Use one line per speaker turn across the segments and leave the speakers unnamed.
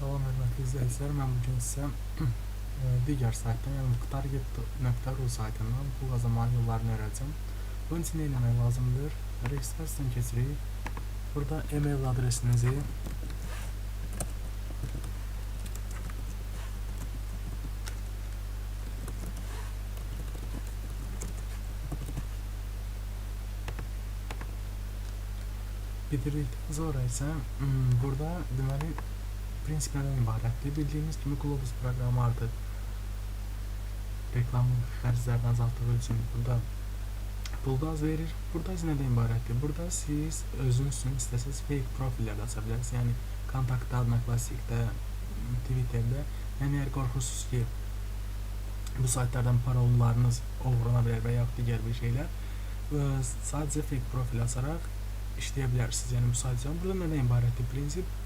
Salam hörmətli izləyicilər, mən bugün sizə digər saytdan, yəni target.ru saytından pul qazanmanın yollarını öyrədəcəm. Bunun üçün nə etmək lazımdır? Registrasiyadan keçirik. Burada e-mail adresinizi bitirdikdən sonra isə burada deməli prinsip nədən ibarətdir? Bildiyimiz kimi Globus proqramı artıq reklam xərclərini azaltdığı üçün burada pul da az verir. Burada isə nədən ibarətdir? Burada siz özünüz üçün istəsəz fake profillər də aça bilərsiniz. Yəni Kontaktda, Odnoklassnikdə, Twitterdə. Yəni əgər qorxursunuz ki, bu saytlardan parollarınız oğrana bilər və yaxud digər bir şeylər, sadəcə fake profil açaraq işləyə bilərsiniz. Yəni bu sayt üçün burada nədən ibarətdir prinsip?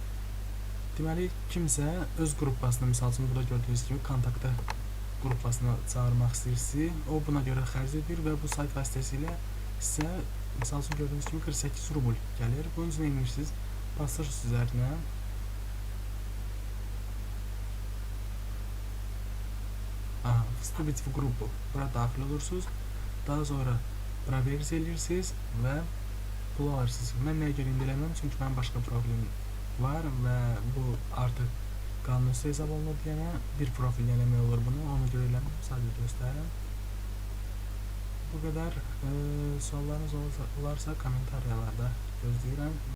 Deməli, kimsə öz qrupasını, misal üçün burada gördüyünüz kimi kontakta qrupasına çağırmaq istəyirsə, o buna görə xərc edir və bu sayt vasitəsilə sizə, misal üçün gördüyünüz kimi 48 rubl gəlir. Bunun üçün nə edirsiniz? Basırsınız üzərinə. Aha, вступить в группу. Bura daxil olursunuz. Daha sonra проверить edirsiniz və pul alırsınız. Mən nəyə görə indi eləmirəm? Çünki mənim başqa profilim var və bu artıq qanunsuz hesab olunur deyənə bir profil eləmək olur bunu. Ona görə eləmirəm, sadəcə göstərirəm. Bu qədər. Suallarınız olarsa kommentariyalarda gözləyirəm.